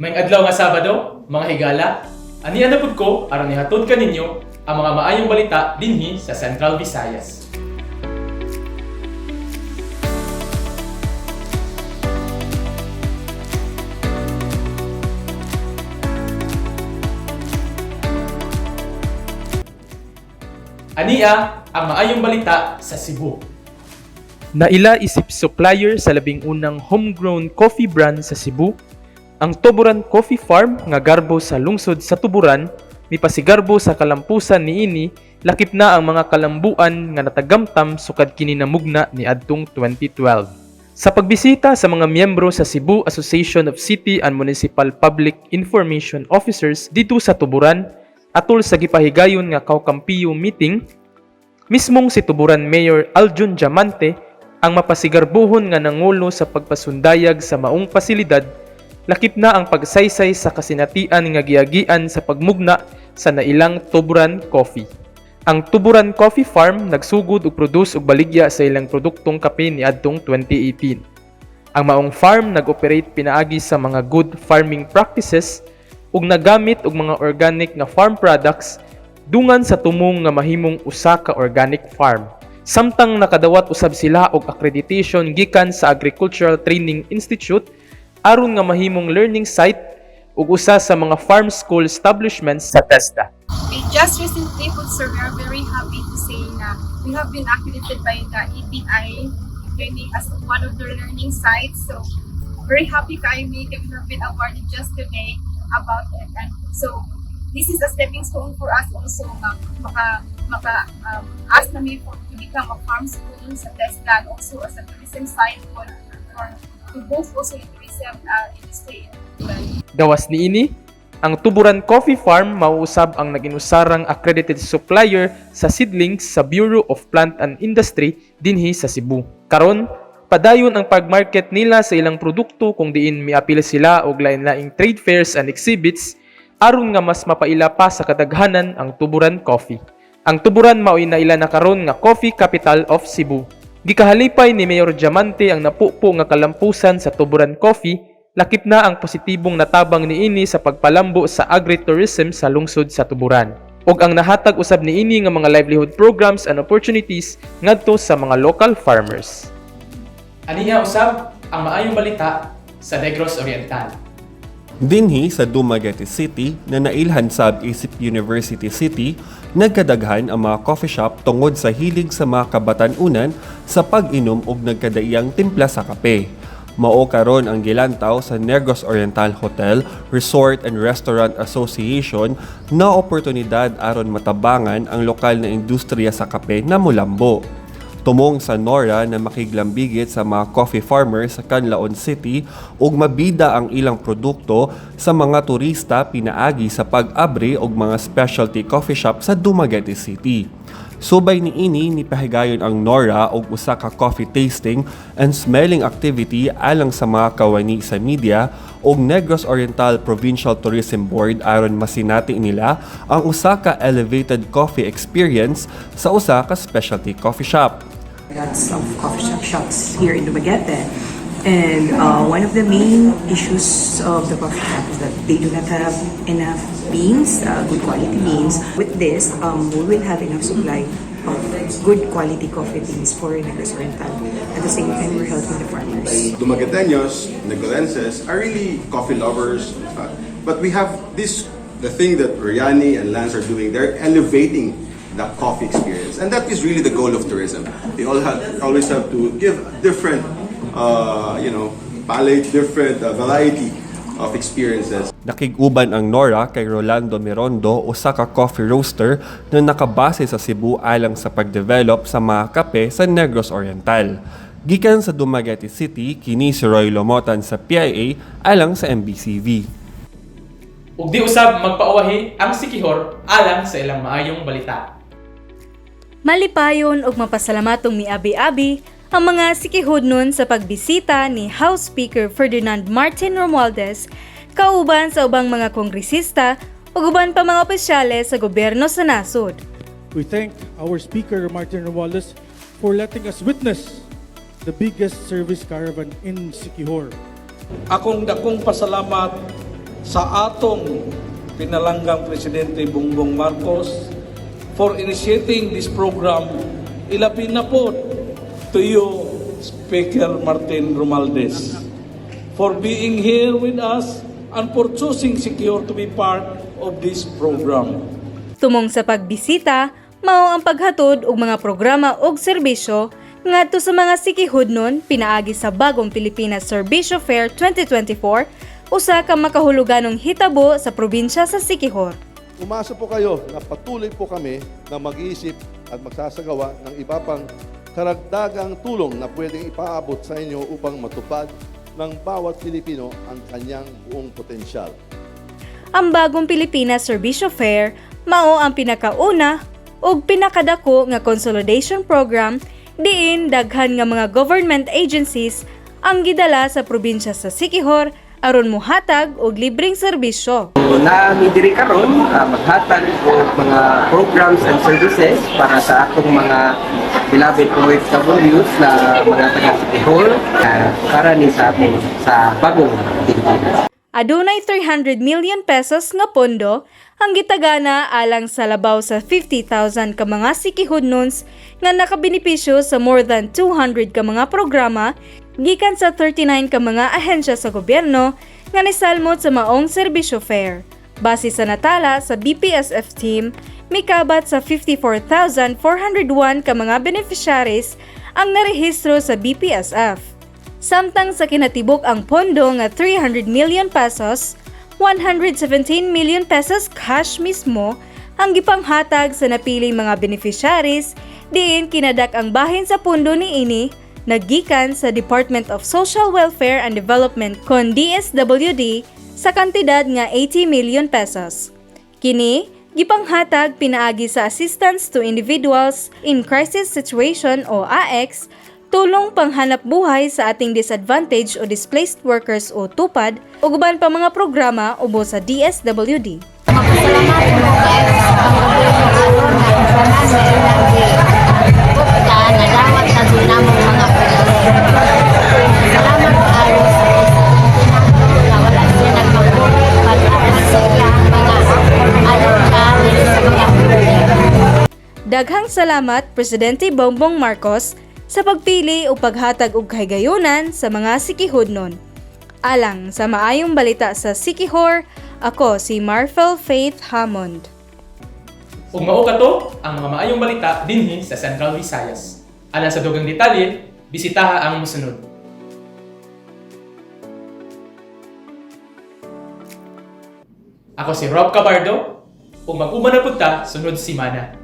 Maayong adlaw nga Sabado, mga higala, ania na pud ko aron ihatod kaninyo ang mga maayong balita dinhi sa Central Visayas. Ania ang maayong balita sa Cebu. Naila isip supplier sa 11 homegrown coffee brand sa Cebu, ang Tuburan Coffee Farm nga garbo sa lungsod sa Tuburan, mipasigarbo sa kalampusan niini, lakip na ang mga kalambuan nga natagamtam sukad kini namugna niadtong 2012. Sa pagbisita sa mga miyembro sa Cebu Association of City and Municipal Public Information Officers didto sa Tuburan, atol sa gipahigayon nga Kaukampiyo meeting, mismong si Tuburan Mayor Aljun Diamante ang mapasigarbuhon nga nangulo sa pagpasundayag sa maong pasilidad, lakip na ang pagsaysay sa kasinatian nga giagian sa pagmugna sa nailang Tuburan Coffee. Ang Tuburan Coffee Farm nagsugod og produce og baligya sa ilang produktong kape niadtong 2018. Ang maong farm nag-operate pinaagi sa mga good farming practices ug nagamit og mga organic nga farm products dungan sa tumong nga mahimong usa ka organic farm. Samtang nakadawat usab sila og accreditation gikan sa Agricultural Training Institute aron nga mahimong learning site ug usa sa mga farm school establishments sa TESDA. We just recently po, sir, we are very happy to say na we have been accredited by the ATI training as one of their learning sites. So, very happy kaayo mi we have been awarded just today about it. And so, this is a stepping stone for us also nga maka ask na mi for to become a farm school sa TESDA and also as a tourism site for to boost also the tourism industry in Tuburan. Gawas niini, ang Tuburan Coffee Farm mauusab ang nag-inusarang accredited supplier sa seedlings sa Bureau of Plant and Industry dinhi sa Cebu. Karon, padayon ang pagmarket nila sa ilang produkto kung diin miapil sila og lain-laing trade fairs and exhibits aron nga mas mapaila pa sa kadaghanan ang Tuburan Coffee. Ang Tuburan mao'y naila na karon nga coffee capital of Cebu. Gikahalipay ni Mayor Diamante ang napupo nga kalampusan sa Tuburan Coffee, lakip na ang positibong natabang niini sa pagpalambo sa agritourism sa lungsod sa Tuburan, ug ang nahatag usab niini nga mga livelihood programs and opportunities ngadto sa mga local farmers. Aniya usab ang maayong balita sa Negros Oriental. Dinhi sa Dumaguete City na nailhan sab isip University City, nagkadaghan ang mga coffee shop tungod sa hilig sa mga kabatan-unan sa pag-inom og nagkadaiyang timpla sa kape. Mao karon ang gilantaw sa Negros Oriental Hotel, Resort and Restaurant Association na oportunidad aron matabangan ang lokal na industriya sa kape na mulambo. Tumong sa Nora na makiglambigit sa mga coffee farmers sa Canlaon City ug mabida ang ilang produkto sa mga turista pinaagi sa pag-abre og mga specialty coffee shop sa Dumaguete City. Subay niini, nipahigayon ang Nora og usa ka coffee tasting and smelling activity alang sa mga kawani sa media ug Negros Oriental Provincial Tourism Board aron masinati nila ang usa ka elevated coffee experience sa usa ka specialty coffee shop. Lots of coffee shops here in Dumaguete. And one of the main issues of the coffee shop is that they do not have enough beans, good quality beans. With this, we will have enough supply of good quality coffee beans for Negros Oriental. At the same time, we're helping the farmers. Dumagueteños, Negrenses are really coffee lovers. But we have this, the thing that Riani and Lance are doing, they're elevating the coffee experience. And that is really the goal of tourism. They all have, always have to give different, palate, different variety of experiences. Nakig-uban ang Nora kay Rolando Mirondo, usa ka coffee roaster na nakabase sa Cebu alang sa pagdevelop sa mga kape sa Negros Oriental. Gikan sa Dumaguete City, kini si Roy Lomotan sa PIA alang sa MBCV. Ug di usab magpauwahi ang Siquijor alang sa ilang maayong balita. Malipayon ug mapasalamatong miabi-abi ang mga Siquijodnon sa pagbisita ni House Speaker Ferdinand Martin Romualdez kauban sa ubang mga kongresista ug uban pa mga opisyales sa gobyerno sa nasod. We thank our Speaker, Martin Romualdez, for letting us witness the biggest service caravan in Siquijor. Akong dakong pasalamat Sa atong pinalanggang Presidente Bongbong Marcos for initiating this program, ilabi na po to you, Speaker Martin Romualdez, for being here with us and for choosing Siquijor to be part of this program. Tumong sa pagbisita, mao ang paghatod og mga programa ug serbisyo ngadto sa mga Siquijodnon pinaagi sa Bagong Pilipinas Serbisyo Fair 2024, usa ka makahuluganong hitabo sa probinsya sa Siquijor. Umasa po kayo na patuloy po kami na mag-iisip at magsasagawa ng iba pang karagdagang tulong na pwedeng ipaabot sa inyo upang matupad ng bawat Pilipino ang kanyang buong potensyal. Ang Bagong Pilipinas Serbisyo Fair mao ang pinakauna ug pinakadako nga consolidation program diin daghan nga mga government agencies ang gidala sa probinsya sa Siquijor aron mohatag og libreng serbisyo. Naa mi diri karon maghatag og mga programs and services para sa atong mga beloved OFWs na mga taga Siquijor para ni sa atong sa Bagong Pilipinas. Adunay ₱300 million nga pondo ang gitagana alang sa labaw sa 50,000 ka mga Siquijodnons nga nakabenepisyo sa more than 200 ka mga programa gikan sa 39 ka mga ahensya sa gobyerno nga nisalmot sa maong serbisyo fair. Base sa natala sa BPSF team, mikabat sa 54,401 ka mga beneficiaries ang narehistro sa BPSF. Samtang sa kinatibuk ang pondo nga ₱300 million, ₱117 million cash mismo ang gipanghatag sa napiling mga beneficiaries, diin kinadak ang bahin sa pondo niini naggikan sa Department of Social Welfare and Development kon DSWD sa kantidad nga ₱80 million. Kini gipanghatag pinaagi sa Assistance to Individuals in Crisis Situation o AX, tulong panghanap buhay sa ating disadvantaged o displaced workers o TUPAD, ug uban pa mga programa ubos sa DSWD. Salamat po kayo sa panggobyerno aron na sa ilang gupta nadawat na gyud namong mga problema. Salamat kaayo sa presidente nato nga wala siya nagmagburi pag-aral sa iyang mga alok diri sa mga problema. Daghang salamat, Presidente Bongbong Marcos, sa pagpili o paghatag og kahigayunan sa mga Siquijodnon. Alang sa Maayong Balita sa Siquijor, ako si Marfel Faith Hammond. Ug mao kato ang mga maayong balita dinhi sa Central Visayas. Alang sa dugang detalye, bisitaha ang mosunod. Ako si Rob Cabardo, ug mag-uban na pud ta sunod simana.